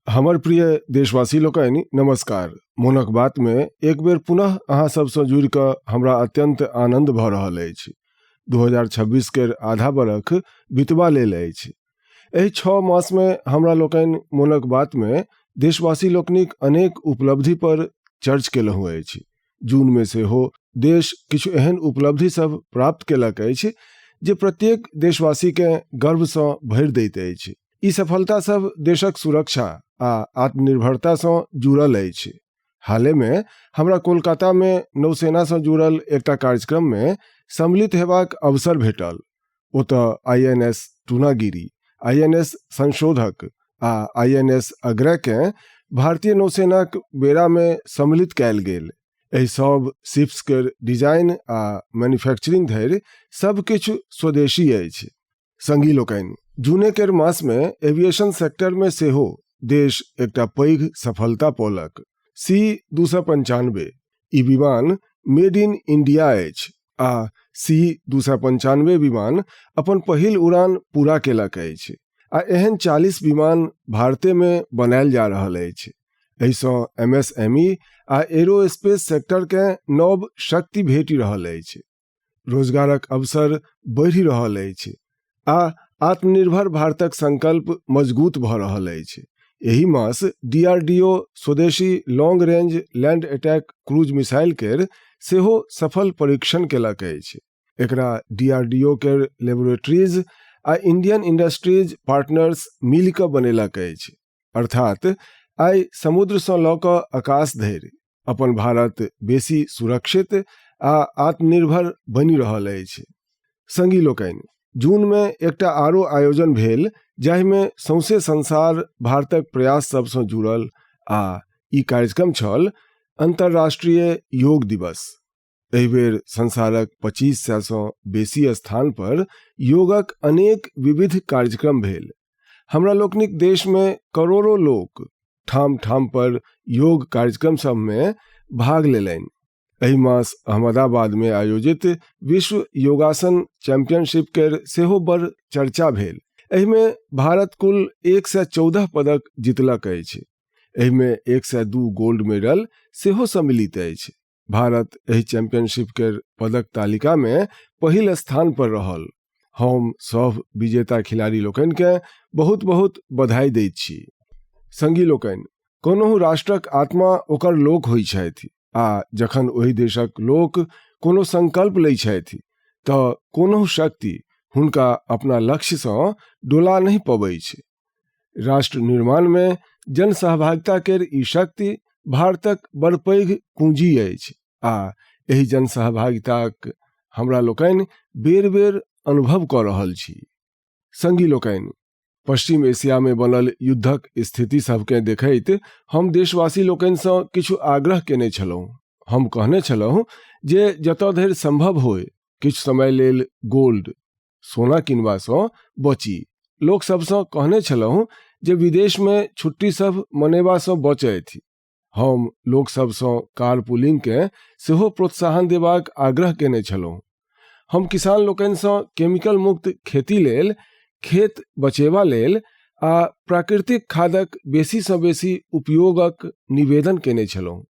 हमर प्रिय देशवासी लोकनि नमस्कार। मोनक बात मे एक बेर पुनः अहाँ सबसँ जुड़ि कऽ हमरा अत्यंत आनंद भऽ रहल अछि। 2026 केर आधा बरख बितबा लेल अछि। एहि 6 मास मे हमरा लोकनि मोनक बात मे देशवासी लोकनिक अनेक उपलब्धि पर चर्च केलहुँ अछि। जून मे सेहो देश किछु एहन उपलब्धि सब प्राप्त केलक अछि जे प्रत्येक देशवासी केँ गर्व सँ भरि दैत अछि। ई सफलता सब देशक सुरक्षा आ आत्मनिर्भरता सँ जुड़ल अछि। हाले मे हमरा कोलकाता मे नौसेना सँ जुड़ल एकटा कार्यक्रम मे सम्मिलित हेबाक अवसर भेटल। ओतय आईएनएस टूनागिरी, आईएनएस संशोधक आ आईएनएस अग्रय केँ भारतीय नौसेनाक बेड़ा मे सम्मिलित कयल गेल। एहि सब शिप्स केर डिजाइन आ मैन्युफैक्चरिंग धरि सब किछु स्वदेशी अछि। संगी लोकनि, जूने केर मास मे एविएशन सेक्टर मे सेहो देश एकटा पैघ सफलता पौलक। सी 295 ई विमान मेड इन इंडिया अछि आ सी 295 विमान अपन पहिल उड़ान पूरा केलक अछि आ एहन 40 विमान भारते मे बनायल जा रहल अछि। एहिसँ एमएसएमई आ एरोस्पेस सेक्टर केँ नव शक्ति भेटि रहल अछि। रोजगारक अवसर बढ़ि रहल अछि आ आत्मनिर्भर भारतक संकल्प मजगूत भऽ रहल अछि। एहि मास डीआरडीओ स्वदेशी long range land attack cruise missile केर सेहो सफल परीक्षण केलक अछि। एकरा डीआरडीओ केर लेबोरेटरीज आ इंडियन इंडस्ट्रीज पार्टनर्स मिलि कऽ बनेलक अछि। अर्थात आइ समुद्रसँ लऽ कऽ आकाश धरि अपन भारत बेसी सुरक्षित आ आत्मनिर्भर बनि रहल अछि। संगी लोकनि, जूनमे एकटा आरो आयोजन भेल जाहिमे सौंसे संसार भारतक प्रयास सभसँ जुड़ल आ ई कार्यक्रम छल अंतर्राष्ट्रीय योग दिवस। एहि बेर संसारक 2500 सँ बेसी स्थान पर योगक अनेक विविध कार्यक्रम भेल। हमरा लोकनिक देश मे करोड़ों लोक ठाम ठाम पर योग कार्यक्रम सब मे भाग लेलनि। एहि मास अहमदाबाद मे आयोजित विश्व योगासन चैंपियनशिप केर सेहो बड़ चर्चा भेल। एहि मे भारत कुल 114 पदक जीतलक अछि। एहि मे 102 गोल्ड मेडल सेहो सम्मिलित अछि। भारत एहि चैंपियनशिप केर पदक तालिका मे पहिल स्थान पर रहल। हम सभ विजेता खिलाड़ी लोकनि केँ बहुत बहुत बधाई दैत छी। संगी लोकनि, कोनहु राष्ट्रक आत्मा ओकर लोक होइत छथि आ जखन ओहि देशक लोक कोनो संकल्प लैत छथि तऽ कोनहु शक्ति हुनका अपना लक्ष्य सँ डोला नहि पबैछ। राष्ट्र निर्माण मे जन सहभागिता केर ई शक्ति भारतक बड़ पैघ पूंजी अछि आ एहि जन सहभागिताक हमरा लोकनि बेर बेर अनुभव कऽ रहल छी। संगी लोकनि, पश्चिम एशिया मे बनल युद्धक स्थिति सबकेँ देखैत हम देशवासी लोकनि सँ किछु आग्रह केने छलहुँ। हम कहने छलहुँ जे जतऽ धरि संभव होय किछु समय लेल गोल्ड, सोना किनबा सँ बची। लोक सबसँ कहने छलहुँ जे विदेश मे छुट्टी सब मनेबा सँ बचथि। हम लोक सबसँ कार पुलिंग केँ सेहो प्रोत्साहन देबाक आग्रह केने छलहुँ। हम किसान लोकनि सँ केमिकल मुक्त खेती लेल, खेत बचेबा लेल आ प्राकृतिक खादक बेसी सँ बेसी उपयोगक निवेदन केने छलहुँ।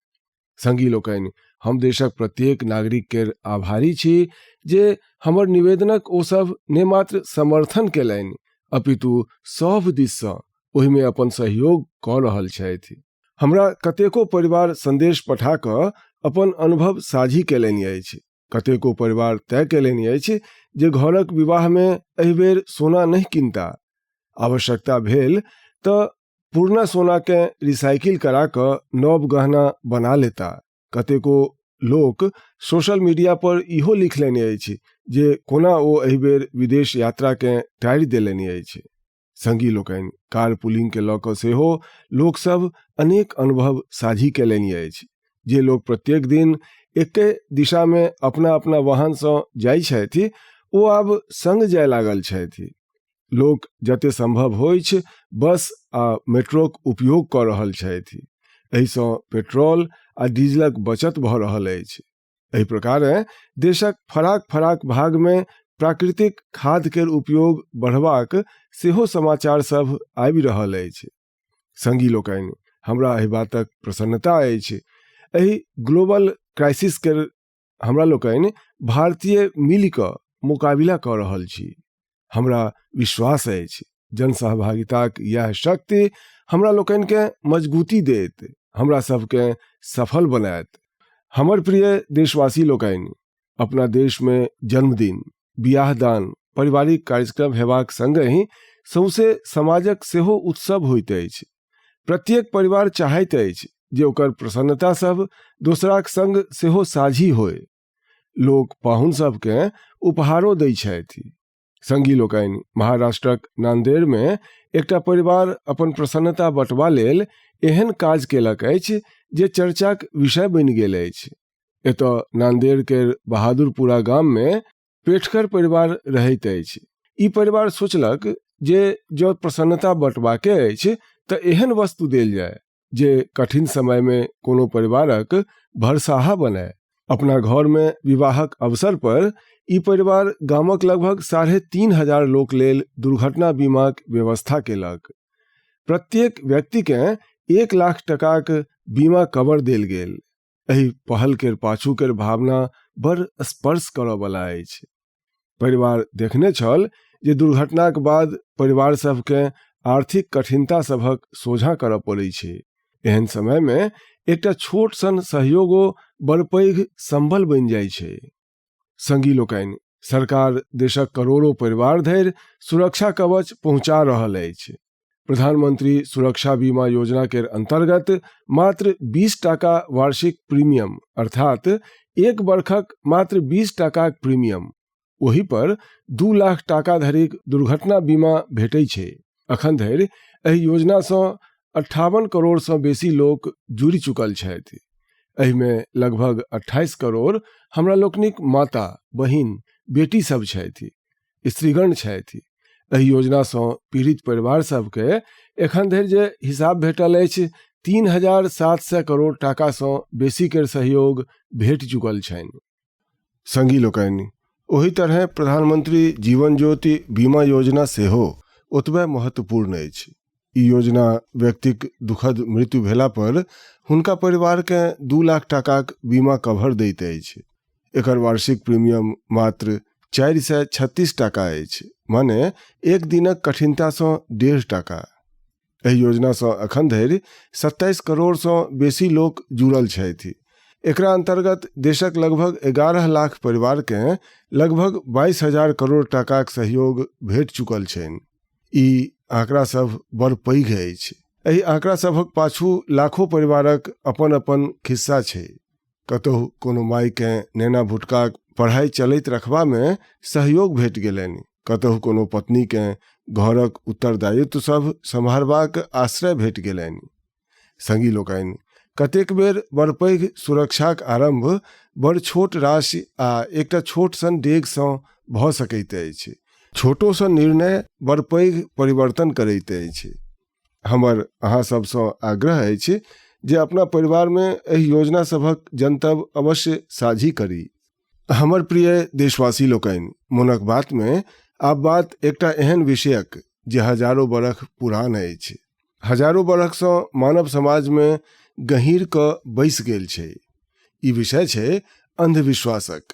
संगी लोकनि, हम देशक प्रत्येक नागरिक केर आभारी छी जे हमर निवेदनक ओ सब ने मात्र समर्थन केलनि अपितु सभ दिस सँ ओहिमे अपन सहयोग कऽ रहल छथि। हमरा कतेको परिवार संदेश पठा कऽ अपन अनुभव साझी केलनि अछि। कतेको परिवार तय केलनि अछि जे घरक विवाहमे एहि बेर सोना नहि किनता। आवश्यकता भेल तऽ पुरना सोनाकेँ रिसाइकिल करा कऽ नव गहना बना लेता। कतेको लोक सोशल मीडिया पर इहो लिखलनि अछि जे कोना ओ एहि बेर विदेश यात्राकेँ टारि देलनि अछि। संगी लोकनि, कार पुलिंग के लऽ कऽ सेहो लोक सब अनेक अनुभव साझी केलनि अछि। जे लोक प्रत्येक दिन एके दिशा मे अपना अपना वाहन सँ जाइ छथि ओ आब संग जाय लागल छथि। लोक जते संभव होइछ बस आ मेट्रोक उपयोग कऽ रहल छथि। एहिसँ पेट्रोल आ डीजलक बचत भऽ रहल अछि। एहि प्रकारेँ देशक फराक फराक भाग मे प्राकृतिक खाद केर उपयोग बढ़बाक सेहो समाचार सभ आबि रहल अछि। संगी लोकनि, हमरा एहि बातक प्रसन्नता अछि, एहि ग्लोबल क्राइसिस के हमरा लोकनि भारतीय मिलि कऽ मोकाबिला कऽ रहल छी। हमरा विश्वास अछि जन सहभागिताक इएह शक्ति हमरा लोकनिकेँ मजगूती देत, हमरा सबकेँ सफल बनायत। हमर प्रिय देशवासी लोकनि, अपना देशमे जन्मदिन, बियाह दान, पारिवारिक कार्यक्रम हेबाक संगहि सौंसे समाजक सेहो उत्सव होइत अछि। प्रत्येक परिवार चाहैत अछि जे ओकर प्रसन्नता सब दोसराक संग सेहो साझी होय। लोक पाहुन सबकेँ उपहारो दै छथि। संगी लोकनि, महाराष्ट्रक नांदेड़मे एकटा परिवार अपन प्रसन्नता बँटबा लेल एहन काज केलक अछि जे चर्चाक विषय बनि गेल अछि। एतय नांदेड़ केर बहादुरपुरा गाममे पेठकर परिवार रहैत अछि। ई परिवार सोचलक जे जँ प्रसन्नता बँटबाके अछि तऽ एहन वस्तु देल जाय जे कठिन समयमे कोनो परिवारक भरसाहा बनय। अपना घरमे विवाहक अवसर पर ई परिवार गामक लगभग 3500 लोक लेल दुर्घटना बीमाक व्यवस्था केलक। प्रत्येक व्यक्तिकेँ 1 लाख टकाक बीमा कवर देल गेल। एहि पहल केर पाछू केर भावना बड़ स्पर्श करऽवला अछि। परिवार देखने छल जे दुर्घटनाक बाद परिवार सभकेँ आर्थिक कठिनता सभक सोझाँ करऽ पड़ै छै। एहन समयमे एकटा छोट सन सहयोगो बड़ पैघ संबल बनि जाइ छै। संगी लोकनि, सरकार देशक करोड़ो परिवार धरि सुरक्षा कवच पहुँचा रहल अछि। प्रधानमंत्री सुरक्षा बीमा योजना के अंतर्गत मात्र 20 टाका वार्षिक प्रीमियम, अर्थात एक बरखक मात्र 20 टाकाक प्रीमियम, ओहि पर 2 लाख टाका धरिक दुर्घटना बीमा भेटै छै। अखन धरि एहि योजना सँ 58 करोड़ सँ बेसी लोक जुड़ि चुकल छथि। एहिमे लगभग 28 करोड़ हमरा लोकनिक माता, बहिन, बेटी सब छथि, स्त्रीगण छथि। एहि योजनासँ पीड़ित परिवार सबके एखन धरि जे हिसाब भेटल अछि 3700 करोड़ टाकासँ बेसी केर सहयोग भेट चुकल छनि। संगी लोकनि, ओहि तरहें प्रधानमंत्री जीवन ज्योति बीमा योजना सेहो ओतबे महत्वपूर्ण अछि। ई योजना व्यक्तिक दुखद मृत्यु भेला पर हुनका परिवारकेँ 2 लाख टाकाक बीमा कवर दैत अछि। एकर वार्षिक प्रीमियम मात्र 436 टाका अछि, माने एक दिनक कठिनतासँ 1.5 टाका। एहि योजनासँ एखन धरि 27 करोड़सँ बेसी लोक जुड़ल छथि। एकरा अंतर्गत देशक लगभग 11 लाख परिवारकेँ लगभग 22,000 करोड़ टाकाक सहयोग भेट चुकल छनि। ई आंकड़ा सभ बड़ पैघ अछि। एहि आंकड़ा सभक पाछू लाखों परिवारक अपन अपन खिस्सा छै। कतहु कोनो मायकेँ नेना भुटकाक पढ़ाइ चलैत रखबामे सहयोग भेट गेलनि, कतहु कोनो पत्नीकेँ घरक उत्तरदायित्व सभ सम्हारबाक आश्रय भेट गेलनि। संगी लोकनि, कतेक बेर बड़ पैघ सुरक्षाक आरम्भ बड़ छोट राशि आ एकटा छोट सन डेगसँ भऽ सकैत अछि। छोटो सन निर्णय बड़ पैघ परिवर्तन करैत अछि। हमर अहाँ सबसँ आग्रह अछि जे अपना परिवारमे एहि योजना सभक जनतब अवश्य साझी करी। हमर प्रिय देशवासी लोकनि, मोनक बातमे आब बात एकटा एहन विषयक जे हजारो बरख पुरान अछि, हजारो बरखसँ मानव समाजमे गहीँर कऽ बैसि गेल छै। ई विषय छै अंधविश्वासक।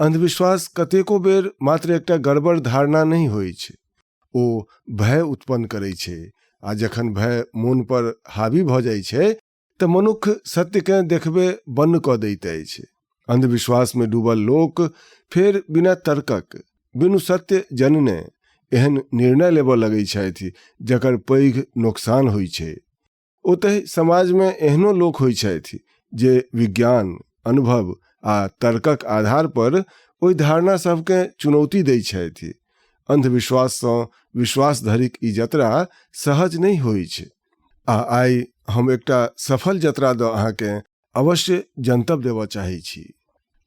अंधविश्वास कतेको बेर मात्र एकटा गड़बड़ धारणा नहि होइछ, ओ भय उत्पन्न करै छै आ जखन भय मोन पर हावी भऽ जाइ छै तऽ मनुक्ख सत्यकेँ देखबे बन्न कऽ दैत अछि। अंधविश्वासमे डूबल लोक फेर बिना तर्कक, बिनु सत्य जनने एहन निर्णय लेबऽ लगै छथि जकर पैघ नोकसान होइ छै। ओतहि समाजमे एहनो लोक होइ छथि जे विज्ञान, अनुभव आ तर्कक आधार पर ओहि धारणा सभकेँ चुनौती दै छथि। अंधविश्वाससँ विश्वास धरिक ई जतरा सहज नहि होइछ आ आइ हम एकटा सफल जतरा दऽ अहाँकेँ अवश्य जनतब देबऽ चाहै छी।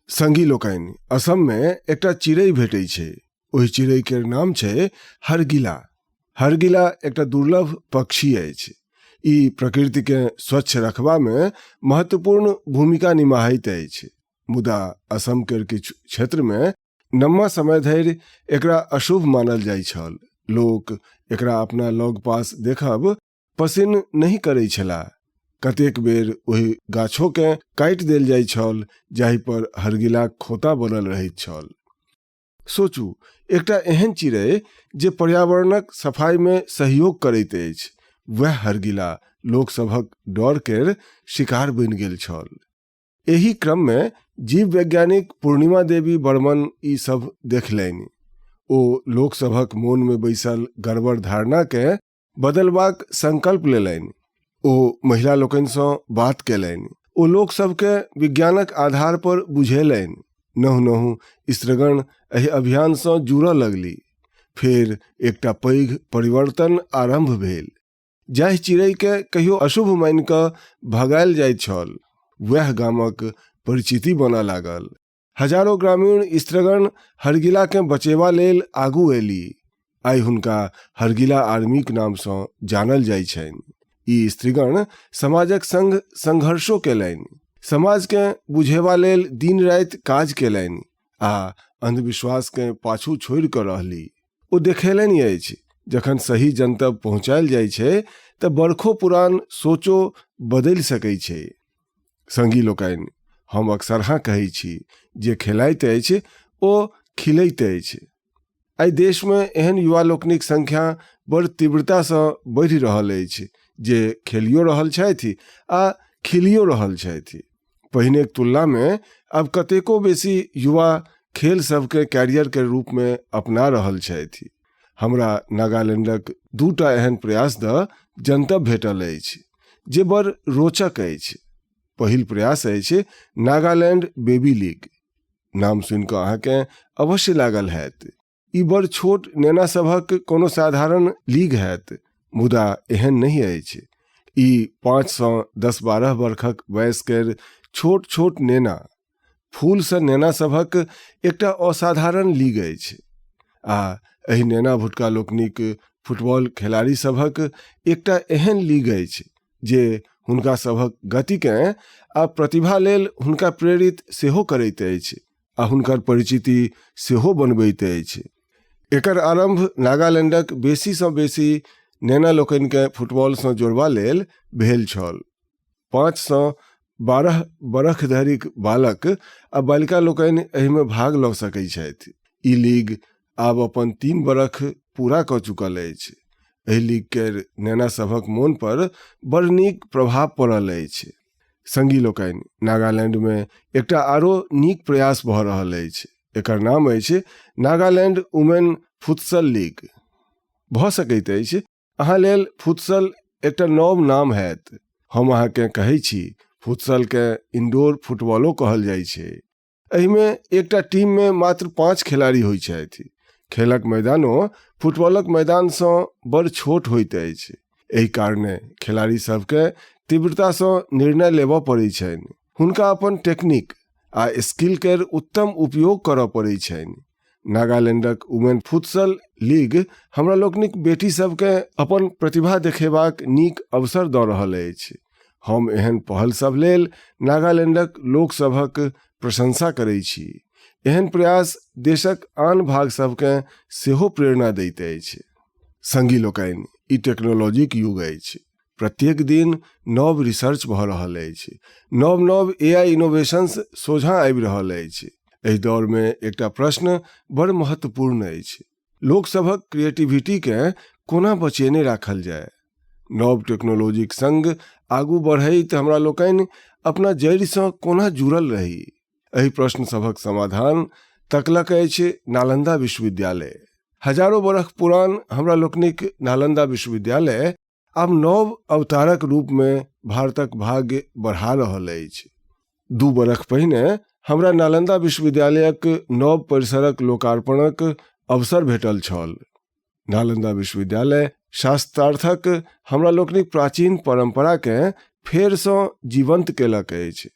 संगी लोकनि, असममे एकटा चिड़ै भेटै छै। ओहि चिड़ै केर नाम छै हरगिला। हरगिला एकटा दुर्लभ पक्षी अछि। ई प्रकृतिकेँ स्वच्छ रखबामे महत्वपूर्ण भूमिका निमाहैत अछि। मुदा असम केर किछु क्षेत्रमे लम्बा समय धरि एकरा अशुभ मानल जाइ छल। लोक एकरा अपना लग पास देखब पसिन्न नहि करै छलाह। कतेक बेर ओहि गाछोकेँ काटि देल जाइत छल जाहि पर हरगिलाक खोता बनल रहैत छल। सोचू, एकटा एहन चिड़ै जे पर्यावरणक सफाईमे सहयोग करैत अछि, वएह हरगिला लोकसभक डर केर शिकार बनि गेल छल। एहि क्रममे जीव वैज्ञानिक पूर्णिमा देवी बर्मन ई सभ देखलनि। ओ लोकसभक मोनमे बैसल गड़बड़ धारणाकेँ बदलबाक संकल्प लेलनि। ओ महिला लोकनिसँ बात केलनि। ओ लोक सभकेँ विज्ञानक आधार पर बुझेलनि। नहु नहु स्त्रीगण एहि अभियानसँ जुड़ऽ लगली। फेर एकटा पैघ परिवर्तन आरम्भ भेल। जाहि चिड़ैकेँ कहियो अशुभ मानि कऽ भगायल जाइत छल, वएह गामक परिचिति बनऽ लागल। हजारो ग्रामीण स्त्रीगण हरगिलाकेँ बचेबा लेल आगू एली। आइ हुनका हरगिला आर्मीक नामसँ जानल जाइ छनि। ई स्त्रीगण समाजक संग संघर्षो केलनि, समाजकेँ बुझेबा लेल दिन राति काज केलनि आ अंधविश्वासकेँ पाछू छोड़ि कऽ रहली। ओ देखेलनि अछि, जखन सही जनतब पहुँचायल जाइ छै तऽ बरखो पुरान सोचो बदलि सकै छै। संगी लोकनि, हम अक्सरहाँ कहै छी जे खेलाइत अछि ओ खिलैत अछि। आइ देशमे एहन युवा लोकनिक संख्या बड़ तीव्रतासँ बढ़ि रहल अछि जे खेलियो रहल छथि आ खिलियो रहल छथि। पहिनेक तुलनामे आब कतेको बेसी युवा खेल सभकेँ कैरियरके रूपमे अपना रहल छथि। हमरा नागालैंडक दूटा एहन प्रयास दऽ जनतब भेटल अछि जे बड़ रोचक अछि। पहिल प्रयास अछि नागालैंड बेबी लीग। नाम सुनि कऽ अहाँकेँ अवश्य लागल हैत ई बड़ छोट नेना सभक कोनो साधारण लीग हैत, मुदा एहन नहि अछि। ई 5 सँ 10-12 बरखक वयस केर छोट छोट नेना, फूलसँ नेना सभक एकटा असाधारण लीग अछि आ एहि नेना भुटका लोकनिक फुटबॉल खेलाड़ी सभक एकटा एहन लीग अछि जे हुनका सभक गतिकेँ आ प्रतिभा लेल हुनका प्रेरित सेहो करैत अछि आ हुनकर परिचिति सेहो बनबैत अछि। एकर आरम्भ नागालैंडक बेसीसँ बेसी नेना लोकनिकेँ फुटबॉलसँ जोड़बा लेल भेल छल। 5 सँ 12 बरख धरिक बालक आ बालिका लोकनि एहिमे भाग लऽ सकैत छथि। ई लीग आब अपन 3 बरख पूरा कऽ चुकल अछि। एहि लीग केर नेना सभक मोन पर बड़ नीक प्रभाव पड़ल अछि। संगी लोकनि, नागालैंडमे एकटा आरो नीक प्रयास भऽ रहल अछि। एकर नाम अछि नागालैंड वुमेन फुटसल लीग। भऽ सकैत अछि अहाँ लेल फुटसल एकटा नव नाम हैत। हम अहाँकेँ कहै छी, फुटसलकेँ इंडोर फुटबॉलो कहल जाइ छै। एहिमे एकटा टीममे मात्र 5 खिलाड़ी होइ छथि। खेलक मैदानो फुटबॉलक मैदानसँ बड़ छोट होइत अछि। एहि कारणे खेलाड़ी सभकेँ तीव्रतासँ निर्णय लेबऽ पड़ै छनि। हुनका अपन टेक्निक आ स्किल केर उत्तम उपयोग करऽ पड़ै छनि। नागालैंडक वुमेन फुटसल लीग हमरा लोकनिक बेटी सभकेँ अपन प्रतिभा देखेबाक नीक अवसर दऽ रहल अछि। हम एहन पहल सभ लेल नागालैंडक लोक सभक प्रशंसा करै छी। एहन प्रयास देशक आन भाग सभकेँ सेहो प्रेरणा दैत अछि। संगी लोकनि, ई टेक्नोलॉजीक युग अछि। प्रत्येक दिन नव रिसर्च भऽ रहल अछि, नव नव एआई इनोवेशंस सोझाँ आबि रहल अछि। एहि दौरमे एकटा प्रश्न बड़ महत्वपूर्ण अछि, लोकसभक क्रिएटिविटीकेँ कोना बचेने राखल जाय? नव टेक्नोलॉजीक संग आगू बढ़ैत हमरा लोकनि अपना जड़िसँ कोना जुड़ल रही? एहि प्रश्न सभक समाधान तकलक अछि नालंदा विश्वविद्यालय। हजारो बरख पुरान हमरा लोकनिक नालंदा विश्वविद्यालय आब नव अवतारक रूपमे भारतक भाग्य बढ़ा रहल अछि। 2 बरख पहिने हमरा नालंदा विश्वविद्यालयक नव परिसरक लोकार्पणक अवसर भेटल छल। नालंदा विश्वविद्यालय शास्त्रार्थक हमरा लोकनिक प्राचीन परंपराकेँ फेरसँ जीवंत केलक अछि।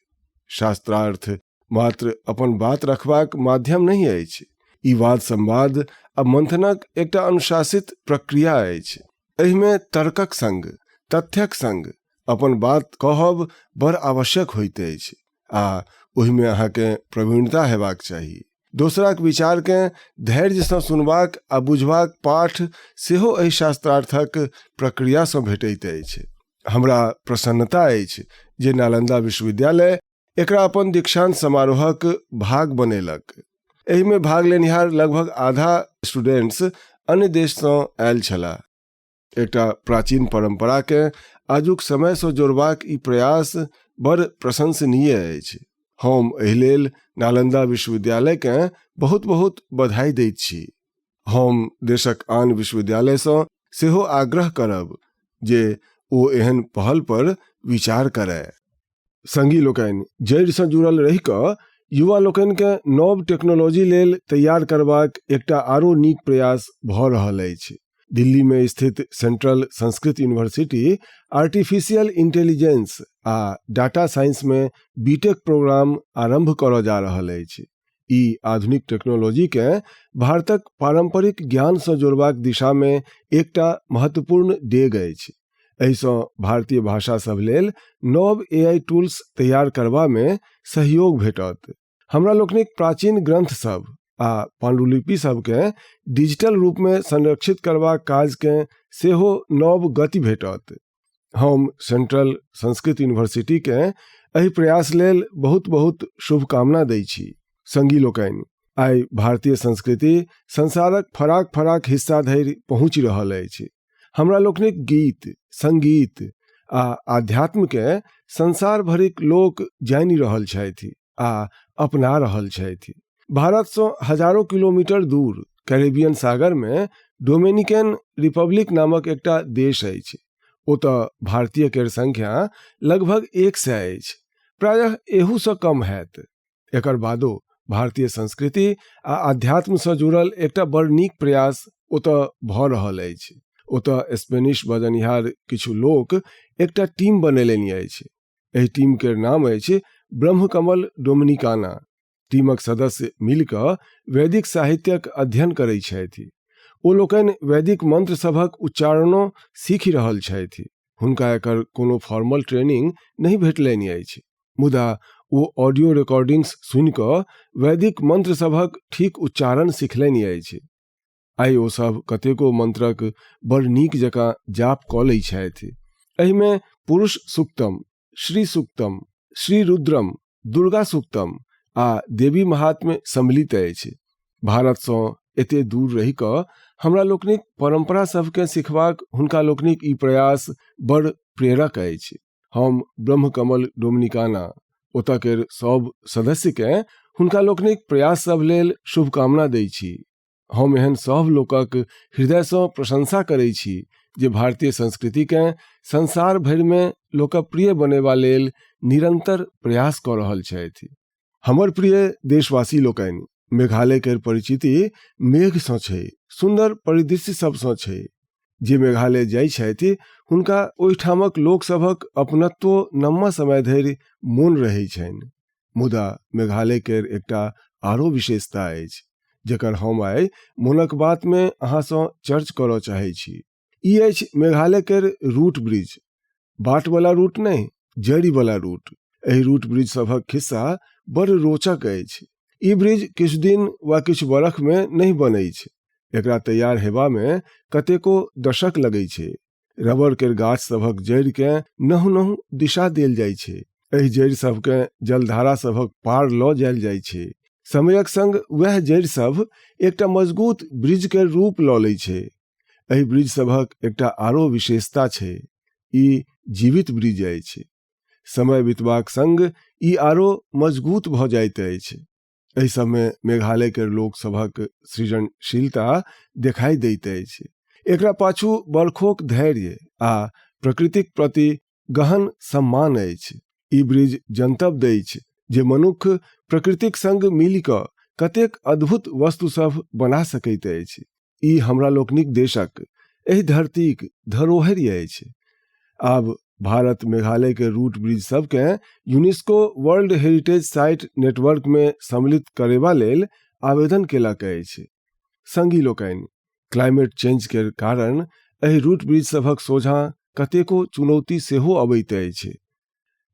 शास्त्रार्थ मात्र अपन बात रखबाक माध्यम नहि अछि, ई वाद संवाद आ मंथनक एकटा अनुशासित प्रक्रिया अछि। एहिमे तर्कक संग, तथ्यक संग अपन बात कहब बड़ आवश्यक होइत अछि आ ओहिमे अहाँकेँ प्रवीणता हेबाक चाही। दोसराक विचारकेँ धैर्यसँ सुनबाक आ बुझबाक पाठ सेहो एहि शास्त्रार्थक प्रक्रियासँ भेटैत अछि। हमरा प्रसन्नता अछि जे नालंदा विश्वविद्यालय एकरा अपन दीक्षांत समारोहक भाग बनेलक। एहिमे भाग लेनिहार लगभग आधा स्टूडेंट्स अन्य देशसँ आयल छलाह। एकटा प्राचीन परंपराकेँ आजुक समयसँ जोड़बाक ई प्रयास बड़ प्रशंसनीय अछि। हम एहि लेल नालंदा विश्वविद्यालयकेँ बहुत बहुत बधाई दैत छी। हम देशक आन विश्वविद्यालयसँ सेहो आग्रह करब जे ओ एहन पहल पर विचार करय। संगी लोकनि, जड़िसँ जुड़ल रहि कऽ युवा लोकनिकेँ नव टेक्नोलॉजी लेल तैयार करबाक एकटा आरो नीक प्रयास भऽ रहल अछि। दिल्लीमे स्थित central Sanskrit university artificial intelligence आ डाटा साइंसमे बीटेक प्रोग्राम आरंभ करऽ जा रहल अछि। ई आधुनिक टेक्नोलॉजीकेँ भारतक पारंपरिक ज्ञानसँ जोड़बाक दिशामे एकटा महत्वपूर्ण डेग अछि। एहिसँ भारतीय भाषा सभ लेल नव एआई टूल्स तैयार करबामे सहयोग भेटत। हमरा लोकनिक प्राचीन ग्रंथ सभ आ पांडुलिपि सभकेँ डिजिटल रूपमे संरक्षित करबाक काजकेँ सेहो नव गति भेटत। हम सेंट्रल संस्कृत यूनिवर्सिटीकेँ एहि प्रयास लेल बहुत बहुत शुभकामना दै छी। संगी लोकनि, आइ भारतीय संस्कृति संसारक फराक फराक हिस्सा धरि पहुँचि रहल अछि। हमरा लोकनिक गीत, संगीत आ आध्यात्मकेँ संसार भरिक लोक जानि रहल छथि आ अपना रहल छथि। भारतसँ हजारो किलोमीटर दूर कैरेबियन सागरमे डोमिनिकन रिपब्लिक नामक एकटा देश अछि। ओतऽ भारतीय केर संख्या लगभग 100 अछि, प्रायः एहूसँ कम हैत। एकर बादो भारतीय संस्कृति आ आध्यात्मसँ जुड़ल एकटा बड़ नीक प्रयास ओतऽ भऽ रहल अछि। ओतऽ स्पेनिश बजनिहार किछु लोक एकटा टीम बनेलनि अछि। एहि टीम केर नाम अछि ब्रह्मकमल डोमिनिकाना। टीमक सदस्य मिलि कऽ वैदिक साहित्यक अध्ययन करैत छथि। ओ लोकनि वैदिक मंत्र सभक उच्चारणो सीखि रहल छथि। हुनका एकर कोनो फॉर्मल ट्रेनिंग नहि भेटलनि अछि, मुदा ओ ऑडियो रिकॉर्डिंग्स सुनि कऽ वैदिक मंत्र सभक ठीक उच्चारण सिखलनि अछि। आइ ओ सभ कतेको मंत्रक बड़ नीक जकाँ जाप कऽ लै छथि। एहिमे पुरुष सूक्तम, श्री सूक्तम, श्री रुद्रम, दुर्गा सूक्तम आ देवी महात्म्य सम्मिलित अछि। भारतसँ एते दूर रहि कऽ हमरा लोकनिक परंपरा सभकेँ सिखबाक हुनका लोकनिक ई प्रयास बड़ प्रेरक अछि। हम ब्रह्मकमल डोमिनिकाना ओतऽ केर सभ सदस्यकेँ हुनका लोकनिक प्रयास सभ लेल शुभकामना दै छी। हम एहन सभ लोकक हृदयसँ प्रशंसा करै छी जे भारतीय संस्कृतिकेँ संसार भरिमे लोकप्रिय बनेबा लेल निरन्तर प्रयास कऽ रहल छथि। हमर प्रिय देशवासी लोकनि, मेघालय केर परिचिति मेघसँ छै, सुन्दर परिदृश्य सभसँ छै। जे मेघालय जाइ छथि हुनका ओहिठामक लोकसभक अपनत्व लम्बा समय धरि मोन रहै छनि। मुदा मेघालय केर एकटा आरो विशेषता अछि जकर हम आइ मोनक बातमे अहाँसँ चर्च करऽ चाहै छी। ई अछि मेघालय केर रूट ब्रिज। बाटवला रूट नहि, जड़िवला रूट। एहि रूट ब्रिज सभक खिस्सा बड़ रोचक अछि। ई ब्रिज किछु दिन वा किछु बरखमे नहि बनैछ। एकरा तैयार हेबामे कतेको दशक लगै छै। रबर केर गाछ सभक जड़िकेँ नहु-नहु दिशा देल जाइ छै। एहि जड़ि सभकेँ जलधारा सभक पार लऽ जायल जाइ छै। समयक संग वएह जड़ि सभ एकटा मजगूत ब्रिज केर रूप लऽ लै छै। एहि ब्रिज सभक एकटा आरो विशेषता छै, ई जीवित ब्रिज अछि। समय बितबाक संग ई आरो मजगूत भऽ जाइत अछि। एहि सबमे मेघालय के लोक सभक सृजनशीलता देखाई दैत अछि। एकरा पाछू बरखोक धैर्य आ प्रकृतिक प्रति गहन सम्मान अछि। ई ब्रिज जनतब दैछ जे मनुक्ख प्रकृतिक संग मिलि कऽ कतेक अद्भुत वस्तु सभ बना सकैत अछि। ई हमरा लोकनिक देशक एहि धरतीक धरोहरि अछि। आब भारत मेघालय के रूट ब्रिज सबके यूनेस्को वर्ल्ड हेरिटेज साइट नेटवर्कमे सम्मिलित करेबा लेल आवेदन केलक अछि। संगी लोकनि, क्लाइमेट चेंज केर कारण एहि रूट ब्रिज सभक सोझाँ कतेको चुनौती सेहो अबैत अछि।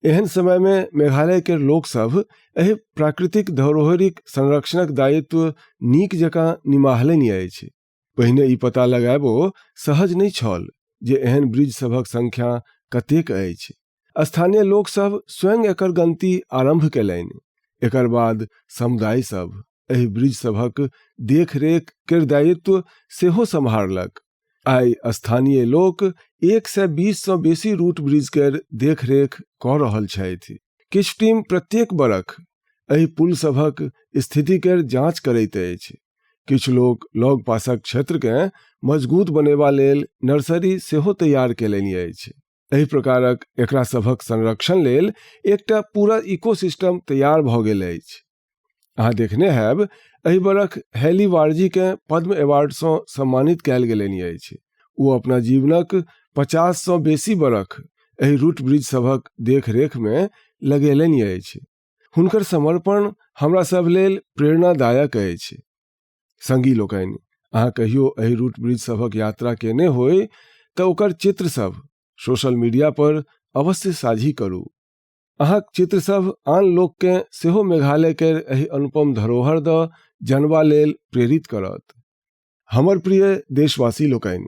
एहन समय मे मेघालय केर लोक सभ एहि प्राकृतिक धरोहरिक संरक्षणक दायित्व नीक जकाँ निमाहलनि अछि। पहिने ई पता लगायबो सहज नहि छल जे एहन ब्रिज सभक संख्या कतेक अछि। स्थानीय लोक सभ स्वयं एकर गनती आरंभ कयलनि। एकर बाद समुदाय सभ एहि ब्रिज सभक देखरेख केर दायित्व सेहो सम्हारलक। आइ स्थानीय लोक 120 सँ बेसी रूट ब्रिज केर देखरेख कऽ रहल छथि। किछु टीम प्रत्येक बरख एहि पुल सभक स्थिति केर जांच करैत अछि। किछु लोक लगपासक क्षेत्रकेँ मजगूत बनेबा लेल नर्सरी सेहो तैयार कयलनि अछि। एहि प्रकारक एकरा सभक संरक्षण लेल एकटा पूरा इकोसिस्टम तैयार भऽ गेल अछि। अहाँ देखने हैब एहि बरख हैली वारजीकेँ पद्म अवार्डसँ सम्मानित कयल गेलनि अछि। ओ अपना जीवनक 50 सँ बेसी बरख एहि रूट ब्रिज सभक देखरेखमे लगेलनि अछि। हुनकर समर्पण हमरा सभ लेल प्रेरणादायक अछि। संगी लोकनि, अहाँ कहियो एहि रूट ब्रिज सभक यात्रा केने होइ तऽ ओकर चित्र सभ सोशल मीडिया पर अवश्य साझी करू। अहाँक चित्र सभ आन लोककेँ सेहो मेघालय केर एहि अनुपम धरोहर दऽ जनबा लेल प्रेरित करत। हमर प्रिय देशवासी लोकनि,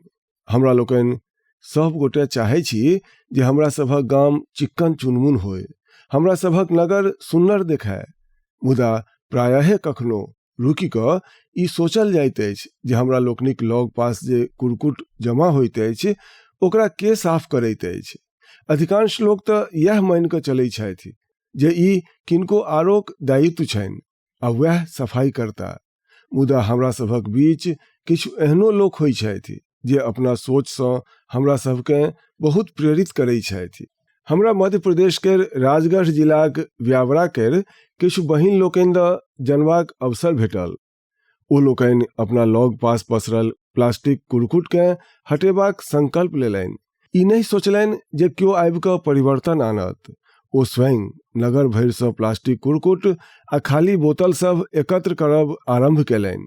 हमरा लोकनि सभ गोटे चाहै छी जे हमरा सभक गाम चिक्कन चुनमुन होय, हमरा सभक नगर सुन्नर देखाय, मुदा प्रायः कखनो रुकि कऽ ई सोचल जाइत अछि जे हमरा लोकनिक लग पास जे कुरकुट जमा होइत अछि ओकरा के साफ करैत अछि। अधिकांश लोक तऽ इएह मानि कऽ चलै छथि जे ई किनको आरोक दायित्व छनि आ वएह सफाई करता। मुदा हमरा सभक बीच किछु एहनो लोक होइ छथि जे अपना सोचसँ हमरा सभकेँ बहुत प्रेरित करै छथि। हमरा मध्य प्रदेश केर राजगढ़ जिलाक व्यावरा केर किछु बहिन लोकनि दऽ जनबाक अवसर भेटल। ओ लोकनि अपना लग पास पसरल प्लास्टिक कुरकुटकेँ हटेबाक संकल्प लेलनि। ई नहि सोचलनि जे केओ आबि कऽ परिवर्तन आनत। ओ स्वयं नगर भरिसँ प्लास्टिक कुरकुट आ खाली बोतल सभ एकत्र करब आरंभ कयलनि।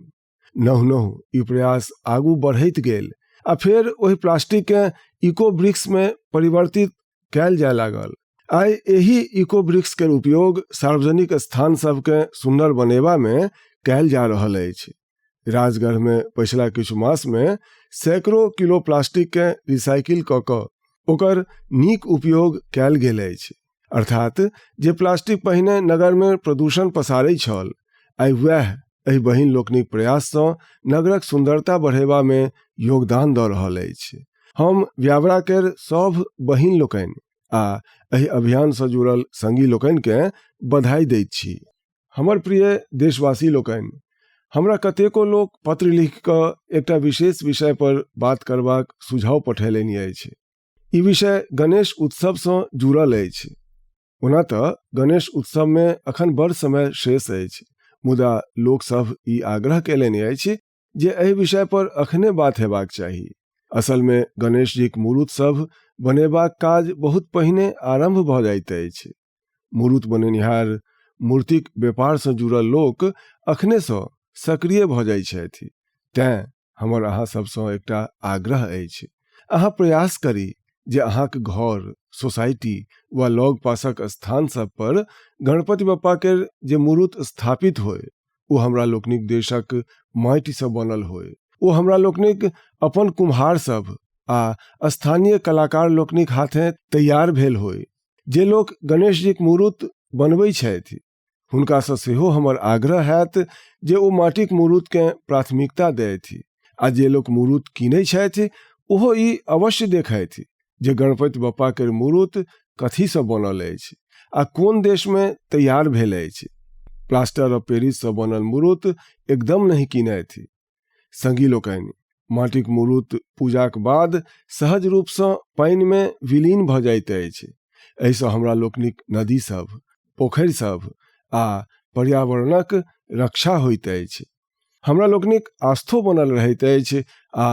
नहु नहु ई प्रयास आगू बढ़ैत गेल आ फेर ओहि प्लास्टिककेँ इको ब्रिक्समे परिवर्तित कयल जाय लागल। आइ एहि इको ब्रिक्स केर उपयोग सार्वजनिक स्थान सभकेँ सुन्नर बनेबामे कयल जा रहल अछि। राजगढ़मे पछिला किछु मासमे सैकड़ो किलो प्लास्टिककेँ रिसाइकिल कऽ कऽ ओकर नीक उपयोग कयल गेल अछि। अर्थात जे प्लास्टिक पहिने नगरमे प्रदूषण पसारै छल, आइ वएह एहि बहिन लोकनिक प्रयाससँ नगरक सुन्दरता बढ़ेबामे योगदान दऽ रहल अछि। हम व्यावरा केर सभ बहिन लोकनि आ एहि अभियानसँ जुड़ल संगी लोकनिकेँ बधाई दैत छी। हमर प्रिय देशवासी लोकनि, हमरा कतेको लोक पत्र लिखि कऽ एकटा विशेष विषय पर बात करबाक सुझाव पठेलनि अछि। ई विषय गणेश उत्सवसँ जुड़ल अछि। ओना तऽ गणेश उत्सवमे अखन बड़ समय शेष अछि, मुदा लोक सभ ई आग्रह कयलनि अछि जे एहि विषय पर अखने बात हेबाक चाही। असलमे गणेश जीक मुरुत सभ बनेबाक काज बहुत पहिने आरंभ भऽ जाइत अछि। मुरुत बनेनिहार मूर्तिक व्यापारसँ जुड़ल लोक अखनेसँ सक्रिय भऽ जाइ छथि। तेँ हमर अहाँ सभसँ एकटा आग्रह अछि, अहाँ प्रयास करी जे अहाँक घर, सोसाइटी वा लगपासक स्थान सभ पर गणपति बप्पा केर जे मुरुत स्थापित होय ओ हमरा लोकनिक देशक माटिसँ बनल होय, ओ हमरा लोकनिक अपन कुम्हार सभ आ स्थानीय कलाकार लोकनिक हाथे तैयार भेल होय। जे लोक गणेश जीक मुरुत बनबै छथि हुनकासँ सेहो हमर आग्रह हैत जे ओ माटिक मुरुतकेँ प्राथमिकता देथि आ जे लोक मुरुत कीनै छथि ओहो ई अवश्य देखथि जे गणपति बप्पा केर मुरुत कथीसँ बनल अछि आ कोन देशमे तैयार भेल अछि। प्लास्टर ऑफ पेरिससँ बनल मुरुत एकदम नहि कीनथि। संगी लोकनि, माटिक मुरुत पूजाक बाद सहज रूपसँ पानिमे विलीन भऽ जाइत अछि। एहिसँ हमरा लोकनिक नदी सभ, पोखरि सभ आ पर्यावरणक रक्षा होइत अछि। हमरा लोकनिक आस्थो बनल रहैत अछि आ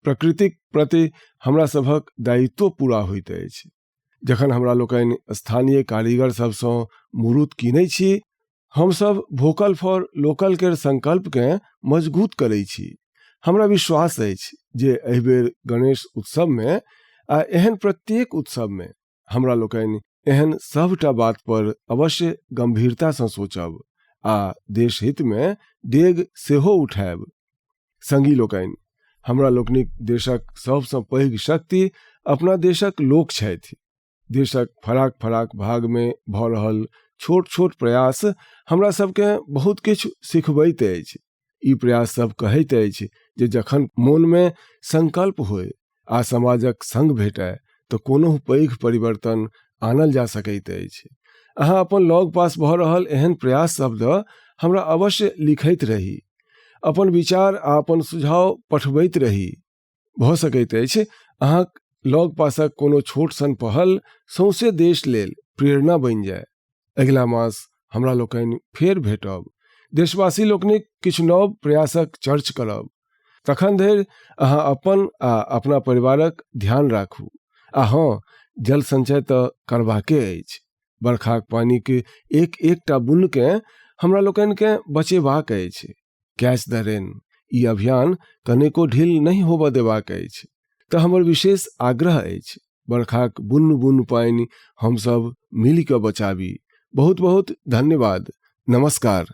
प्रकृतिक प्रति हमरा सभक दायित्व पूरा होइत अछि। जखन हमरा लोकनि स्थानीय कारीगर सभसँ मुरुत कीनै छी, हमसभ वोकल फॉर लोकल केर संकल्पकेँ मजगूत करै छी। हमरा विश्वास अछि जे एहि बेर गणेश उत्सवमे आ एहन प्रत्येक उत्सवमे हमरा लोकनि एहन सभटा बात पर अवश्य गंभीरतासँ सोचब आ देशहितमे डेग सेहो उठायब। संगी लोकनि, हमरा लोकनिक देशक सभसँ पैघ शक्ति अपना देशक लोक छथि। देशक फराक फराक भागमे भऽ रहल छोट छोट प्रयास हमरा सबकेँ बहुत किछु सिखबैत अछि। ई प्रयास सब कहैत अछि जे जखन मोनमे संकल्प होय आ समाजक संग भेटय तऽ कोनो पैघ परिवर्तन आनल जा सकैत अछि। अहाँ अपन लग पास भऽ रहल एहन प्रयास सब दऽ हमरा अवश्य लिखैत रही। अपन विचार आ अपन सुझाव पठबैत रही। भऽ सकैत अछि अहाँक लग पासक कोनो छोट सन पहल सौंसे देश लेल प्रेरणा बनि जाय। अगिला मास हमरा लोकनि फेर भेटब। देशवासी लोकनिक किछु नव प्रयासक चर्च करब। तखन धरि अहाँ अपन आ अपना परिवारक ध्यान राखू। आ हँ, जल संचय तऽ करबाके अछि। बरखाक पानिक एक एकटा बुन्नकेँ हमरा लोकनिकेँ बचेबाक अछि। कैच द रेन ई अभियान कनेको ढील नहि होबऽ देबाक अछि। तऽ हमर विशेष आग्रह अछि, बरखाक बुन्न बुन्न पानि हमसभ मिलि कऽ बचाबी। बहुत बहुत धन्यवाद। नमस्कार।